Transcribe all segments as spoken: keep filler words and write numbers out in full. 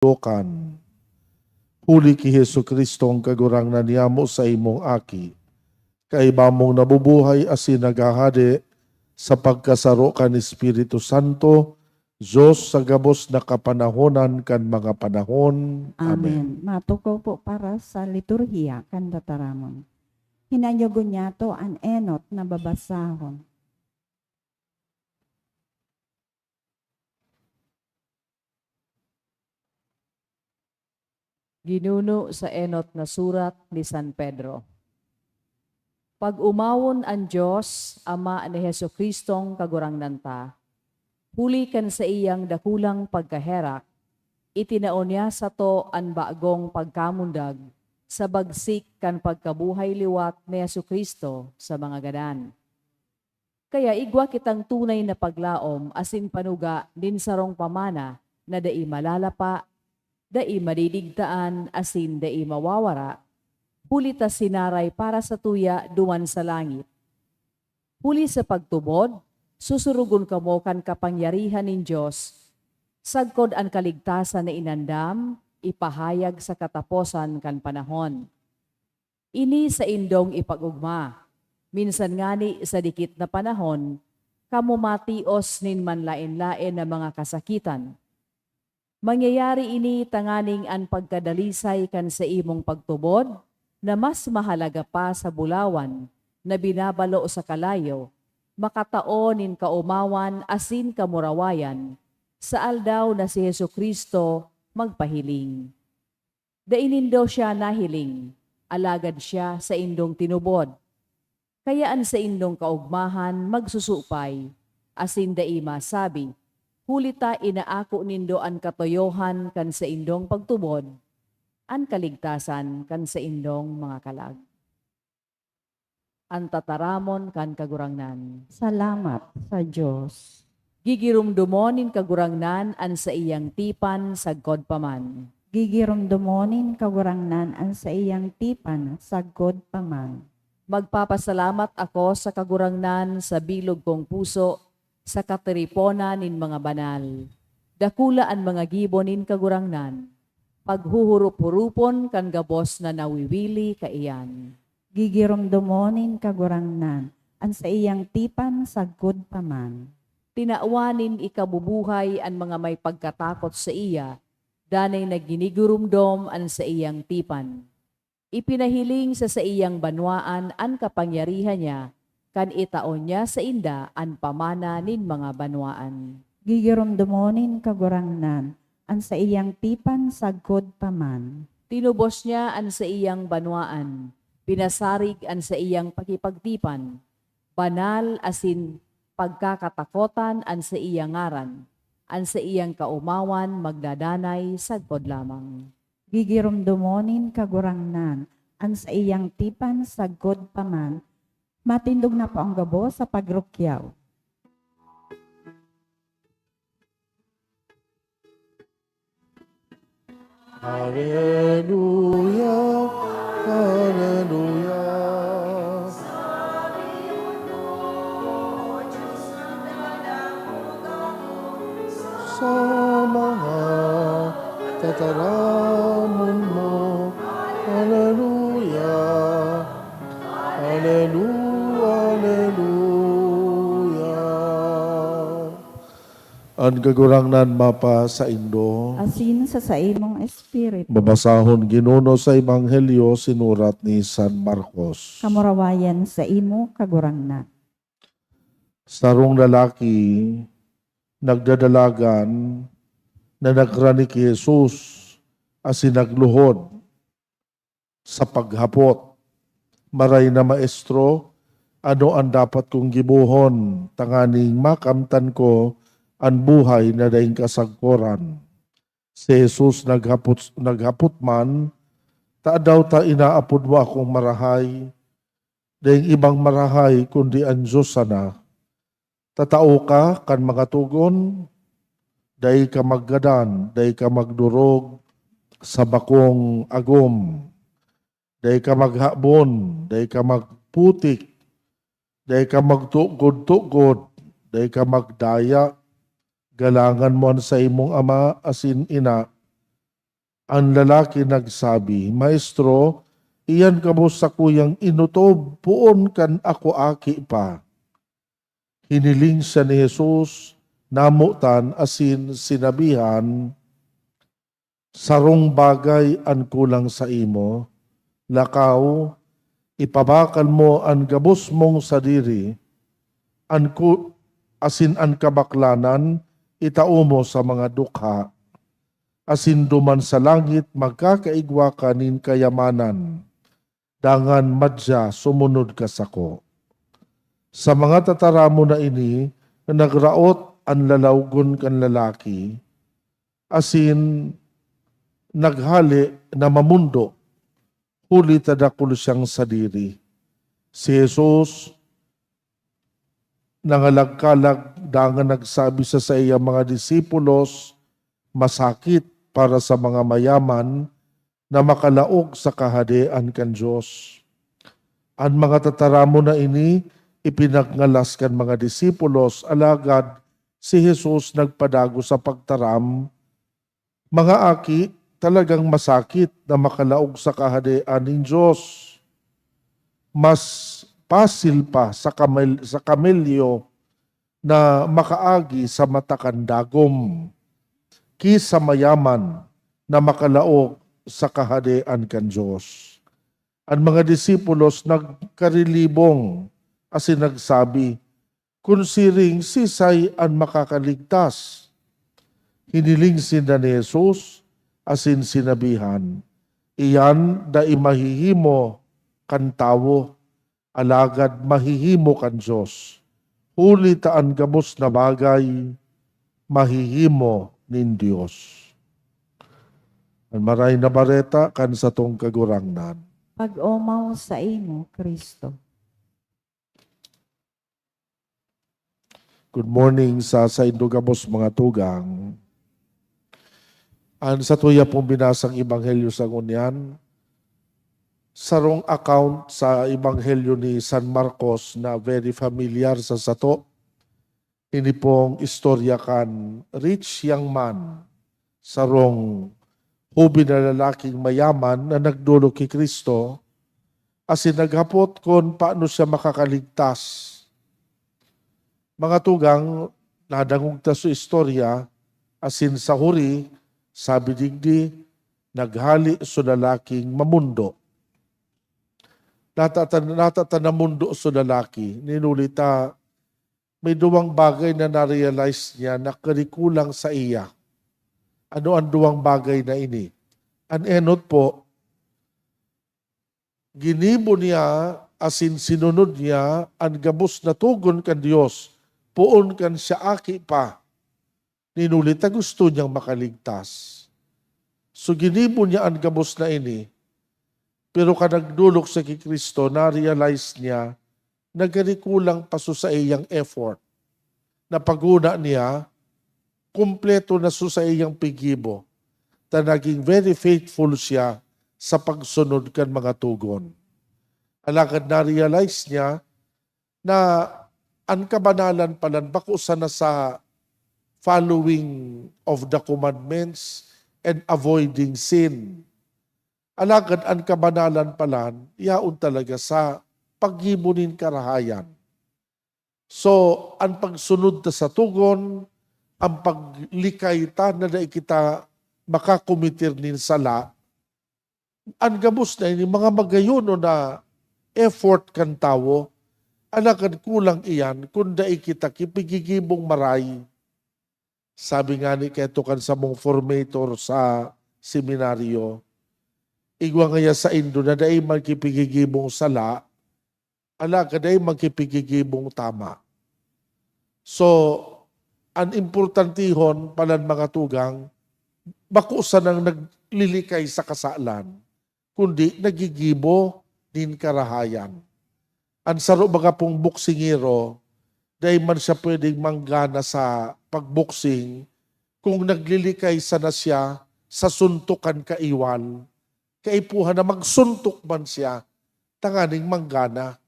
kasadokan. Huli ki Jesu-Cristo ang Kagurangnan niyamo, saimong Aki, kaiba mong nabubuhay asin naghahade sa pagkasaro kan Espiritu Santo, Dios sa gabos na kapanahonan kan mga panahon. Amen. Amen. Matukaw po para sa liturhiya kan tataramon. Hinanyogon niyato an enot na babasahon. Ginuno sa enot na surat ni San Pedro. Pag-omawon an Dios, Ama ni Jesu-Cristong Kagurangnan ta, huli kan saiyang dakulang pagkaherak, itinao niya sato an bagong pagkamundag sa bagsik kan pagkabuhay liwat ni Jesu-Cristo sa mga gadan. Kaya igwa kitang tunay na paglaom asin panuga nin sarong pamana na dai malalapa, dai madidigtaan, asin dai mawawara, huli ta sinaray para satuya duman sa langit. Huli sa pagtubod, susurugon kamo kan kapangyarihan nin Dios, sagkod an kaligtasan na inandam, ipahayag sa kataposan kan panahon. Ini saindong ipag-ogma. Minsan ngani sa dikit na panahon, kamo matios nin manlaen-laen na mga kasakitan. Mangyayari ini tanganing an pagkadalisay kan saimong pagtubod, na mas mahalaga pa sa bulawan na binabalo sa kalayo, makatao nin kaomawan asin kamurawayan sa aldaw na si Jesu-Cristo magpahiling. Dai nindo siya nahiling, alagad siya saindong tinubod. Kaya an saindong kaogmahan magsusupay, asin dai masabi, huli ta inaako nindo an katuyohan kan saindong pagtubod, an kaligtasan kan saindong mga kalag. An tataramon kan Kagurangnan. Salamat sa Dios. Gigiromdomon nin Kagurangnan an saiyang tipan sagkod pa man. Gigiromdomon nin Kagurangnan an saiyang tipan sagkod pa man. Magpapasalamat ako sa Kagurangnan sa bilog kong puso, sa katiriponan nin mga banal. Dakula an mga gibo nin Kagurangnan. Paghuhurup-hurupon kan gabos na nawiwili kaiyan. Gigiromdomon nin Kagurangnan an saiyang tipan sagkod pa man. Tinawan nin ikabubuhay an mga may pagkatakot saiya, danay na ginigiromdom an saiyang tipan. Ipinahiling sa saiyang banwaan an kapangyarihan niya, kan itao niya sainda an pamana nin mga banwaan. Gigiromdomon nin Kagurangnan an saiyang tipan sagkod pa man. Tinubos niya an saiyang banwaan, pinasarig an saiyang pakipagtipan, banal asin pagkakatakotan an saiyang ngaran, an saiyang kaomawan magdadanay sagkod lamang. Gigiromdomon nin Kagurangnan an saiyang tipan sagkod pa man. Matindog na po ang gabos sa pagrukyaw. Aleluya, aleluya. Sa mga tataramon mo, aleluya, aleluya, aleluya. An Kagurangnan mapasaindo. Asin sa saimong espiritu. Babasahon, Ginoo, sa Ebanghelyo sinurat ni San Marcos. Kamurawayan saimo, Kagurangnan. Sarong lalaki nagdadalagan na nagrani ki Jesus asin nagluhod sa paghapot, "Maray na Maestro, ano an dapat kong gibohon tanganing makamtan ko an buhay na daing kasagkoran?" Si Jesus naghapot, naghapot man, "Tadaw ta inaapod mo akong marahay? Daing ibang marahay kundi an Dios sana. Tatao ka kan mga togon, dai ka maggadan, dai ka magdorog sa bakong agom, dai ka maghabon, dai ka magputik, dai ka magtugod-tugod, dai ka magdaya. Galangan mo an saimong ama asin ina, An lalaki nagsabi, "Maestro, iyan gabos sakuyang inotob poon kan ako aki pa." Hiniling siya ni Jesus, namotan asin sinabihan, "Sarong bagay an kulang saimo. Lakaw, ipabakal mo an gabos mong sadiri, an ku-, asin an kabaklanan itao mo sa mga dukha, asin duman sa langit magkakaigwa ka nin kayamanan. Dangan madya sumunod ka sako." Sa mga tataramon na ini, nagraot an lalawgon kan lalaki, asin naghale na mamondo, huli ta dakul siyang sadiri. Si Jesus nangalagkalag dangan nagsabi sa saiyang mga disipulos, "Masakit para sa mga mayaman na makalaog sa Kahadean kan Dios." An mga tataramon na ini ipinagngalas kan mga disipulos, alagad si Jesus nagpadagos sa pagtaram, "Mga aki, talagang masakit na makalaog sa Kahadean nin Dios. Mas pasil pa sa kamel-, sa kamelyo na makaagi sa mata kan dagom, ki sa mayaman na makalaog sa Kahadean kan Dios." An mga disipulos nagkarilibong asin nagsabi, "Kun siring, sisay an makakaligtas?" Hiniling sinda ni Jesus asin sinabihan, "Iyan dai mahihimo kan tawo, alagad mahihimo kan Dios, huli ta an gabos na bagay mahihimo nin Dios." An Maray na Bareta kan satong Kagurangnan. Pag-omaw saimo, Cristo. Good morning sa saindo gabos, mga tugang. An satuya pong binasang ebanghelyo sa ngunyan, sarong account sa ebanghelyo ni San Marcos na very familiar sa sato. Ini pong istorya kan rich young man, sarong hoben na lalaking mayaman na nagdolok ki Cristo, asin naghapot kun paano siya makakaligtas. Mga tugang, nadangog ta so istorya, asin sa huri, sabi digdi, naghale so lalaking mamondo. Natatan-, natatan na mondo so lalaki, ninuli ta may duwang bagay na na-realize niya na kani kulang saiya. Ano an duwang bagay na ini? An enot po, ginibo niya asin sinunod niya an gabos na togon kan Dios, poon kan siya aki pa. Ninuli ta gusto niyang makaligtas. So, ginibo niya an gabos na ini, pero kan nagdolok siya ki Cristo, na-realize niya na gani kulang pa so saiyang effort. Napaguna niya, kumpleto na so saiyang piggibo, ta naging very faithful siya sa pagsunod kan mga togon. Alagad na-realize niya na an kabanalan palan bako sana sa following of the commandments and avoiding sin. Alagad an kabanalan palan yaon talaga sa paggibo nin karahayan. So, an pagsunod ta sa togon, an paglikay ta na dai kita makakometer nin sala, an gabos na ini, mga magayonon na effort kan tawo, alagad kulang iyan kun dai kita kipigigibong maray. Sabi ngani kaito kan samong formator sa seminaryo, "Igwa ngaya saindo na dai man kipigigibong sala, alagad dai man kipigigibong tama." So, an importantehon palan, mga tugang, bako sanang naglilikay sa kasalan, kundi nagigibo nin karahayan. An saro baga pong boksingero, dai man siya pwedeng manggana sa pagboksing kung naglilikay sana siya sa suntok kan kaiwal. Kaipuhan na magsuntok man siya tanganing manggana.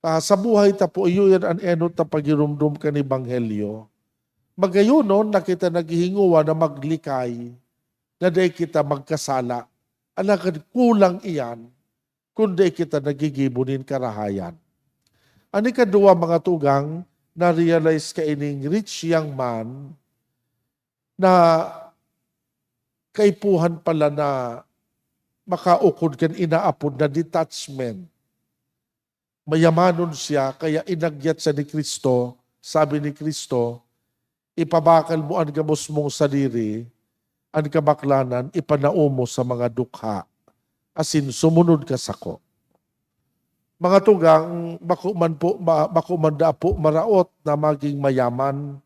Ah, sa buhay ta po, iyo yan an enot na pagirumdom kan Ebanghelyo. Magayonon na kita naghihingowa na maglikay. na dai kita magkasala. Alagad kulang iyan kun dai kita naggigibo nin karahayan. An ikaduwa, mga tugang, na-realize kaining rich young man na kaipuhan pala na makaukod kan inaapod na detachment. Mayamanon siya, kaya inagyat siya ni Cristo. Sabi ni Cristo, "Ipabakal mo an gabos mong sadiri, an kabaklanan ipanao mo sa mga dukha, asin sumunod ka sako." Mga tugang, bako man po, ma-, bako man daa po maraot na maging mayaman.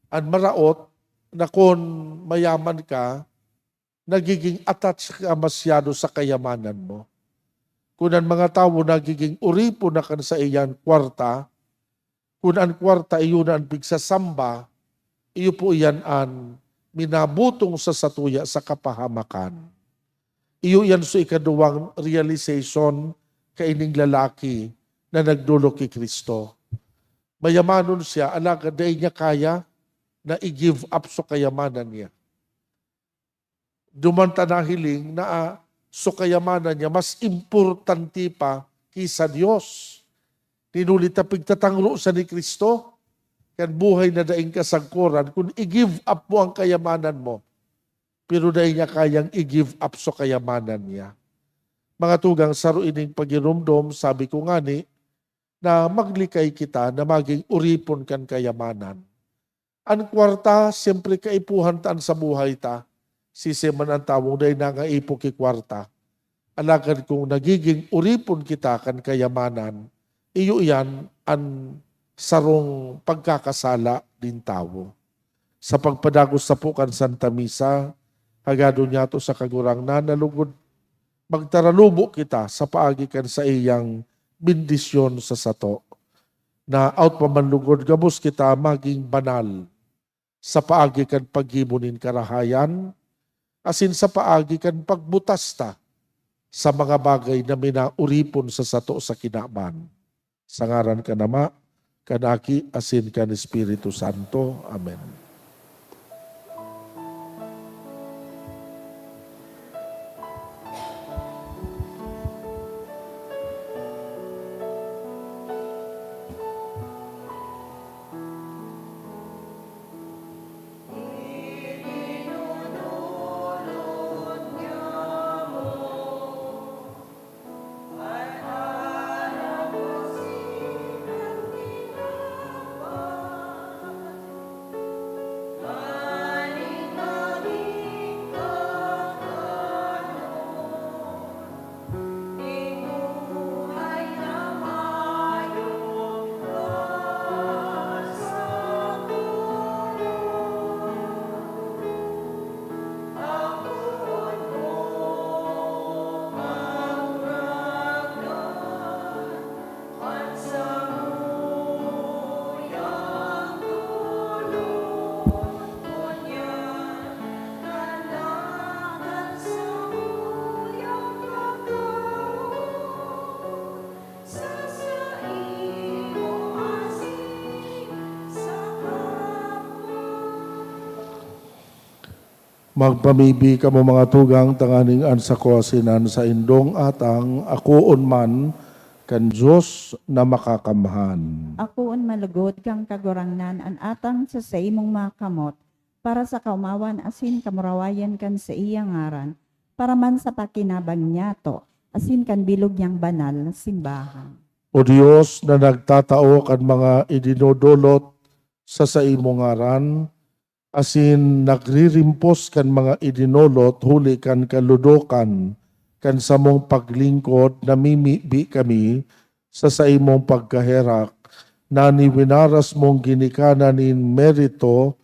An maraot na kun mayaman ka, nagiging attached ka masyado sa kayamanan mo. Kun an mga tawo nagiging oripon na kan saiyan kwarta, kun an kwarta iyo na an pigsasamba, iyo po iyan an minabutong sa satuya sa kapahamakan. Iyo iyan so ikaduwang realization kaining lalaki na nagdolok ki Cristo. Mayamanon siya, alagad dai niya kaya na i-give up so kayamanan niya. Duman ta nahiling na, ah, so kayamanan niya mas importante pa ki sa Dios. Nin huli ta pigtatangro siya ni Cristo kan buhay na daing kasagkoran kun i-give up mo an kayamanan mo, pero dai niya kayang i-give up so kayamanan niya. Mga tugang, saro ining pagiromdom, sabi ko ngani, na maglikay kita na magin oripon kan kayamanan. An kwarta, siyempre, kaipuhan ta an sa buhay ta. Sisay man an tawong dai nangaipo ki kwarta. Alagad kun nagigin oripon kita kan kayamanan, iyo iyan an sarong pagkakasala nin tawo. Sa pagpadagos sapo kan Santa Misa, hagadon niyato sa Kagurangnan na lugod magtaralubo kita sa paagi kan saiyang bendisyon sa sato. Na aot pa man lugod, gabos kita magin banal sa paagi kan paggibo nin karahayan, asin sa paagi kan pagbutas ta sa mga bagay na minaoripon sa sato sa kinaban. Sa ngaran kan Ama, kan Aki, asin kan Espiritu Santo. Amen. Magpamibi kamo, mga tugang, tanganing an sako asin an saindong atang akoon man kan Dios na Makakamhan. Akoon man lugod kan Kagurangnan an atang sa saimong mga kamot, para sa kaomawan asin kamurawayan kan saiyang ngaran, para man sa pakinabang niyato asin kan bilog niyang banal na simbahan. O Dios, na nagtatao kan mga idinodolot sa saimong ngaran, asin nagririmpos kan mga idinolot huli kan kaludokan kan samong paglingkod, namimibi kami sa saimong pagkaherak na nin winaras mong ginikanan nin merito,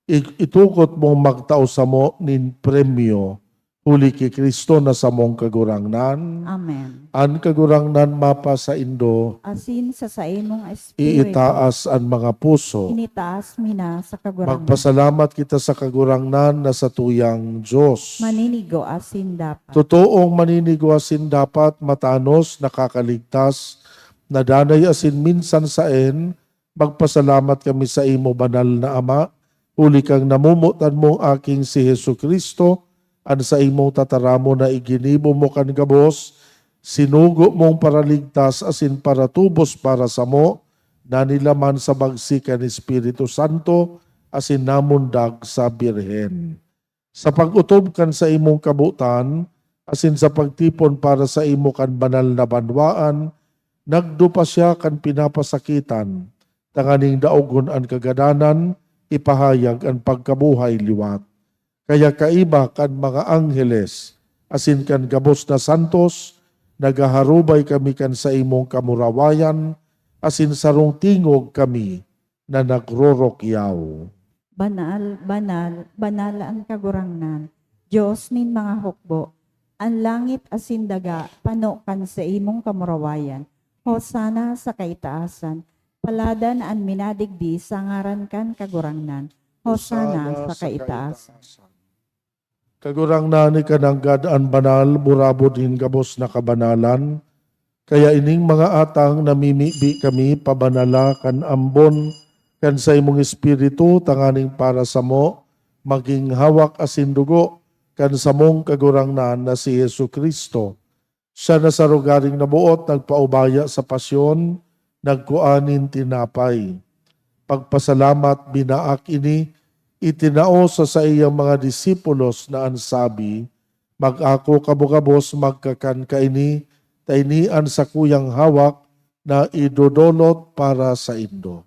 ig-, itugot mong magtao samo nin premyo. Huli ki Cristo na samong Kagurangnan. Amen. An Kagurangnan mapasaindo. Asin sa saimong espiritu. Iitaas an mga puso. Initaas mi na sa Kagurangnan. Magpasalamat kita sa Kagurangnan na satuyang Dios. Maninigo asin dapat. Totoong maninigo asin dapat, matanos, nakakaligtas, na danay asin minsan saen, magpasalamat kami saimo, Banal na Ama, huli kan namomotan mong Aking si Jesu-Cristo, An saimong tataramon na iginibo mo kan gabos, sinugo mong paraligtas asin paratubos para samo, na nilaman sa bagsi kan Espiritu Santo asin namundag sa Birhen. Sa pag-otob kan saimong kabotan asin sa pagtipon para saimo kan banal na banwaan, nagdupa siya kan pinapasakitan, tanganing daogon an kagadanan, ipahayag an pagkabuhay liwat. Kaya kaiba kan mga angheles asin kan gabos na santos, naghaharubay kami kan saimong kamurawayan, asin sarong tingog kami na nagrorokyaw. Banal, banal, banal an Kagurangnan, Dios nin mga hukbo. An langit asin daga pano kan saimong kamurawayan. Hosana sa kaitaasan. Paladan an minadigdi sa ngaran kan Kagurangnan. Hosana sa kaitaasan. Kagurangnan, ika nanggad an banal, burabod nin gabos na kabanalan. Kaya ining mga atang namimibi kami pabanala kan ambon kan saimong Espiritu, tanganing para samo magin hawak asin dugo kan samong Kagurangnan na si Jesu-Cristo. Siya na sa rogaring naboot nagpaubaya sa pasyon, nagkua nin tinapay. Pagpasalamat, binaak ini, itinao sa saiyang mga disipulos na an sabi, "Mag-ako kamo gabos, magkakan kaini, ta ini an sakuyang hawak na idodolot para saindo."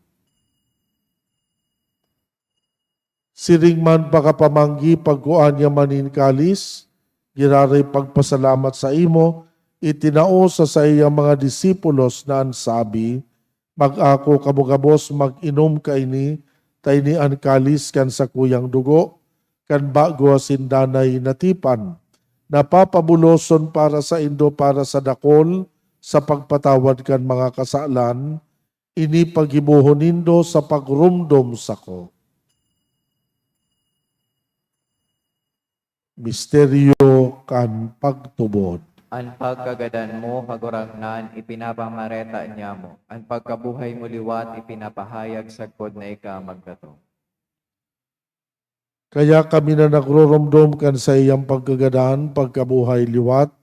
Siring man pakapamanggi, pagkua niya man nin kalis, giraray pagpasalamat saimo, itinao sa saiyang mga disipulos na an sabi, "Mag-ako kamo gabos, mag-inom kaini, ta ini an kalis kan sakuyang dugo, kan bago asin danay na tipan, na papabuloson para saindo para sa dakol sa pagpatawad kan mga kasalan. Ini paggibohon nindo sa pagromdom sako." Misteryo kan pagtubod. An pagkagadan mo, Kagurangnan, ipinapamareta niamo. An pagkabuhay mo liwat ipinapahayag sagkod na ika magdatong. Kaya kami na nagroromdom kan saiyang pagkagadan, pagkabuhay liwat,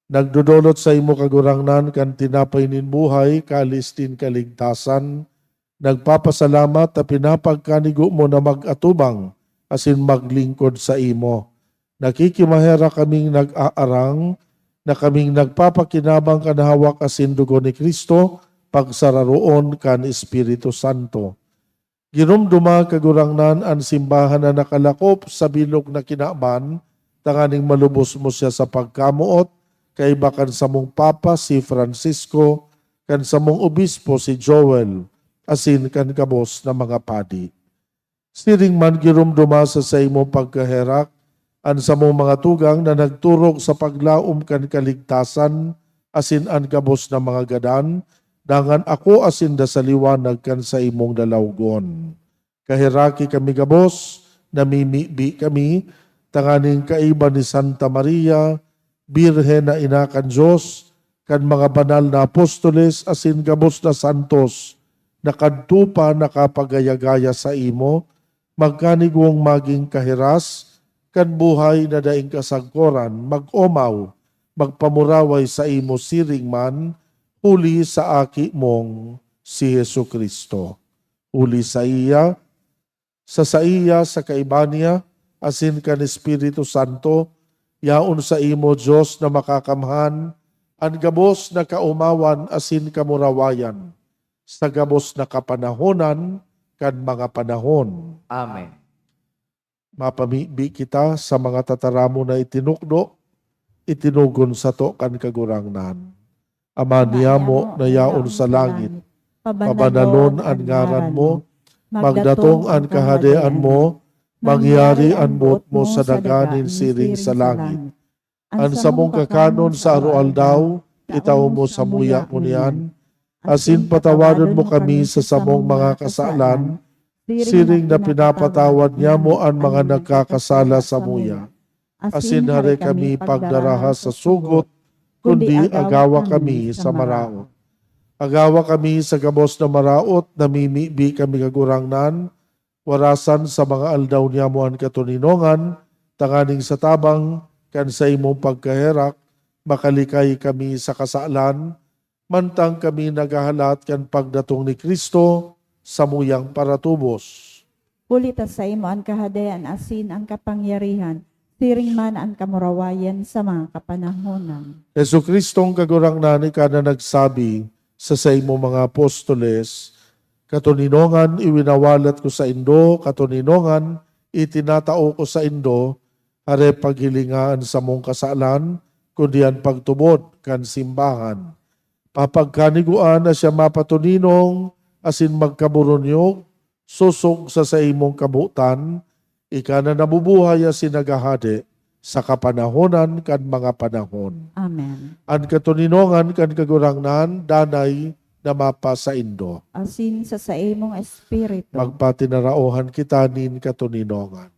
nagdodolot saimo, Kagurangnan, kan tinapay nin buhay, kalis nin kaligtasan, nagpapasalamat ta pinapagkanigo mo na mag-atubang asin maglingkod saimo. Nakikimaherak kaming nag-aarang na kaming nagpapakinabang kan hawak asin dugo ni Cristo, pagsararoon kan Espiritu Santo. Ginomdoma, Kagurangnan, an simbahan na nakalakop sa bilog na kinaban, tanganing malubos mo siya sa pagkamoot, kaiba kan samong Papa, si Francisco, kan samong Obispo, si Joel, asin kan gabos na mga padi. Siring man, giromdoma sa saimong pagkaherak an samong mga tugang na nagturog sa paglaom kan kaligtasan asin an gabos na mga gadan, dangan akoa sinda sa liwanag kan saimong lalawgon. Kaheraki kami gabos, namimibi kami, tanganing kaiba ni Santa Maria, Birhen na ina kan Dios, kan mga banal na apostoles asin gabos na santos, na kadto pa nakapagaya-gaya saimo, magkanigong magin kahiras kan buhay na daing kasagkoran, mag-omaw, magpamuraway saimo siring man, huli sa Aki mong si Jesu-Cristo. Huli saiya, sa saiya, sa kaiba niya, asin kan Espiritu Santo, yaon saimo, Dios na makakamhan, an gabos na kaomawan asin kamurawayan, sa gabos na kapanahonan kan mga panahon. Amen. Mapamibi kita sa mga tataramon na itinukdo, itinugon sato kan Kagurangnan. Ama niyamo na yaon sa langit, pabanalon an ngaran mo, magdatong an kahadean mo, mangyari an boot mo sa daga nin siring sa langit. An samong kakanon sa aroaldaw, itao mo samuya ngunyan, asin patawadon mo kami sa samong mga kasalan, siring na pinapatawad niamo an mga nagkakasala samuya. Asin hare kami pagdaraha sa sugot, kundi agawa kami sa maraot. Agawa kami sa gabos na maraot, namimibi kami, Kagurangnan, warasan sa mga aldaw niamo an katoninongan, tanganing sa tabang kan saimong pagkaherak, makalikay kami sa kasalan, mantang kami naghahalat kan pagdatong ni Cristo samuyang paratubos. Huli ta saimo an kahadean asin an kapangyarihan, siring man an kamurawayan sa mga kapanahonan. Jesu-Cristong Kagurangnan, ika na nagsabi sa saimong mga apostoles, "Katoninongan iwinawalat ko saindo, katoninongan itinatao ko saindo, hare paghilinga an samong kasalan, kundi an pagtubod kan simbahan." Papagkaniguan na siya mapatoninong asin magkaburunyog, sosog sa saimong kabotan, ika na nabubuhay asin naghahade sa kapanahonan kan mga panahon. Amen. An katoninongan kan Kagurangnan danay na mapasaindo. Asin sa saimong espiritu. Magpatinaraohan kita nin katoninongan.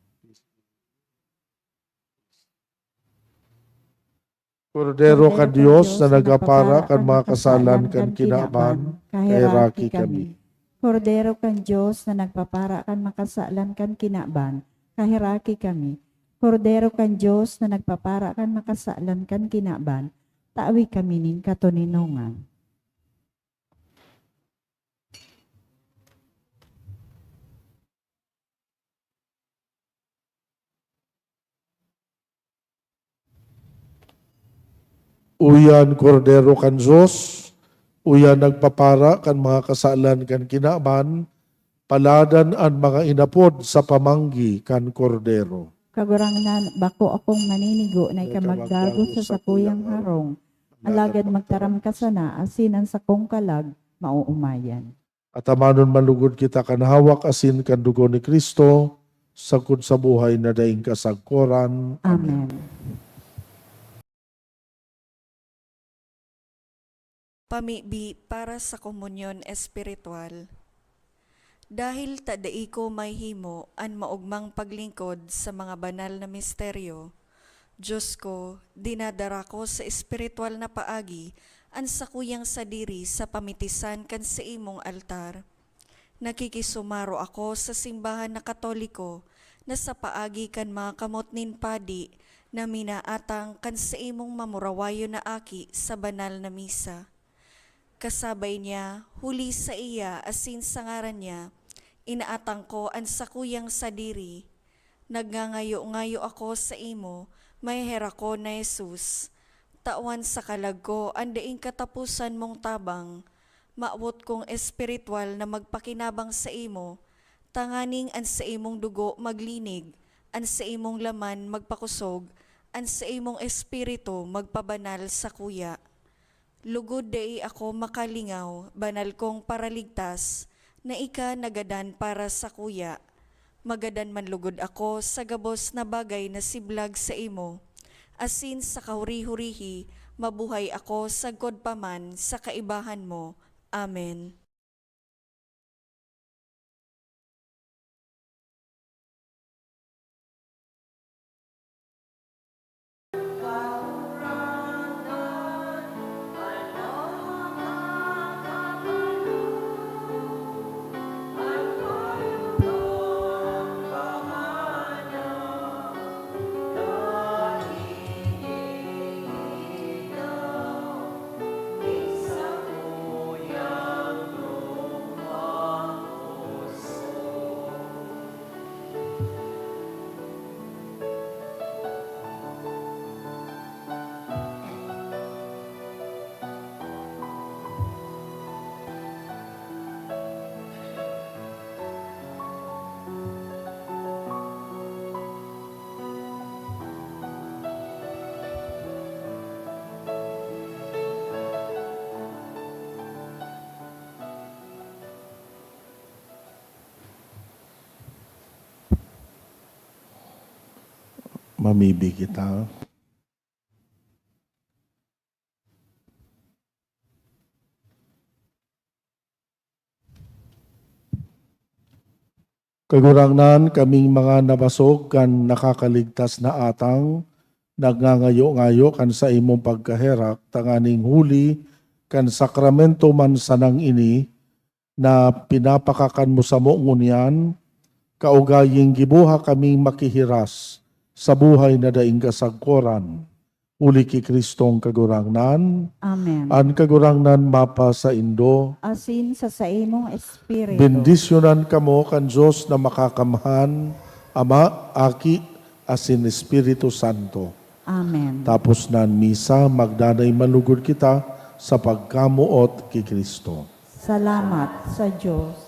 Kordero kan Dios na nagpapara kan mga kasalan kan kinaban, kaheraki kami. Kordero kan Dios na nagpapara kan makasalan kan kinaban, kaheraki kami. Kordero kan Dios na nagpapara kan makasalan kan kinaban, tawi kami nin katoninongan. Uya an Kordero kan Dios, uya an nagpapara kan mga kasalan kan kinaban, paladan an mga inapod sa pamanggi kan Kordero. Kagurangnan, bako akong maninigo na ika magdago sa sakuyang harong, alagad magtaram ka sana, asin an sakong kalag maoomayan. Atamanon man logod kita kan hawak asin kan dugo ni Cristo, sagkod sa buhay na daing kasagkoran. Amen. Amen. Pamibi para sa komunyon espiritual. Dahil ta dai ko mahihimo an maogmang paglingkod sa mga banal na misteryo, Diyos ko, dinadara ko sa espiritual na paagi an sakuyang sadiri sa pamitisan kan saimong altar. Nakikisumaro ako sa simbahan na Katoliko na sa paagi kan mga kamot nin padi na minaatang kan saimong mamurawayon na aki sa banal na misa. Kasabay niya, huli saiya asin sa ngaran niya, inaatang ko an sakuyang sadiri. Nagngangayo-ngayo ako saimo, maheherakon na Jesus. Tawan sa kalag ko an daing kataposan mong tabang. Mawot kong espiritual na magpakinabang saimo, tanganing an saimong dugo maglinig, an saimong laman magpakosog, an saimong espiritu magpabanal sakuya. Lugod dai ako makalingaw, banal kong Paraligtas, na ika nagadan para sakuya. Magadan man lugod ako sa gabos na bagay na siblag saimo, asin sa kahuri-hurihi, mabuhay ako sagkod pa man sa kaibahan mo. Amen. Mamibi kita. Kagurangnan, kaming mga nabasog kan nakakaligtas na atang, nagngangayo-ngayo kan saimong pagkaherak, tanganing huli kan sakramento man sanang ini, na pinapakakan mo samo ngunyan, kaugaying giboha kaming makihiras sa buhay na daing kasagkoran. Huli ki Kristong Kagurangnan, Amen. An Kagurangnan mapasaindo. Asin sa saimong espiritu. Bendisyonan kamo kan Dios na Makakamhan, Ama, Aki, asin Espiritu Santo. Amen. Tapos na an misa, magdanay manlugod kita sa pagkamoot ki Cristo. Salamat sa Dios.